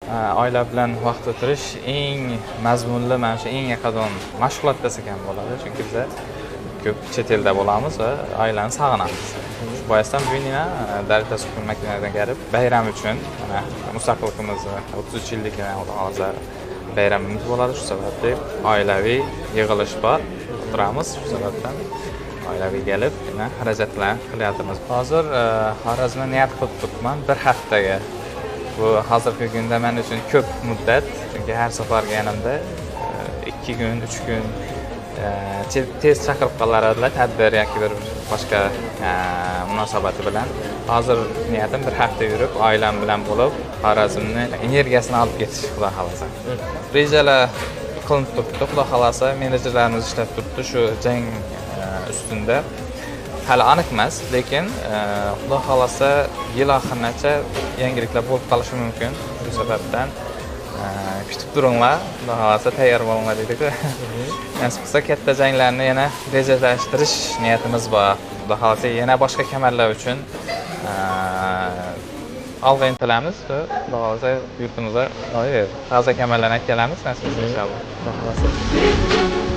Oila bilan vaqt o'tirish eng mazmunli, mana shu eng yaqin mashg'ulot desak ham bo'ladi, chunki biza ko'p chet elda bo'lamiz va oilani sog'inamiz. Shu boisdan bugun yana Darita makinasidan kelib bayram uchun, mana mustaqilligimizni 33 yilligini, Xudo xohlasa, bayramimiz bo'ladi. Shu sababli oilaviy yig'ilish bor, o'tiramiz. Shu sababdan oilaviy kelib, yana xarajatlar qilyapmiz. Hozir Xorazmda niyat qilib turibman bir haftaga. Bu hozirgi kunda men uchun ko'p muddat, chunki har safar kelganimda 2 kun, 3 kun tez chaqirib qolardilar tadbir yoki bir boshqa munosabati bilan. Hozir niyatim bir hafta yurib, oilam bilan bo'lib, Xorazmni energiyasini olib ketish, Xudo xohlasa. Rejalar qilinib turibdi, Xudo xohlasa, menejerlarimiz ishlab turibdi shu jang ustida. Hali aniq emas, lekin Xudo xohlasa, yil oxirigacha yangiliklar bo'lib qolishi mumkin. Shu sababdan kutib turinglar, Xudo xohlasa, tayyor bo'linglar deydi-ku. Nasib qilsa, katta janglarni yana rejalashtirish niyatimiz bor. Xudo xohlasa, yana boshqa kamarlar uchun olg'a intilamiz va Xudo xohlasa, yurtimizga toza kamarlarni olib kelamiz, nasib qilsa, inshaalloh. Xudo xohlasa.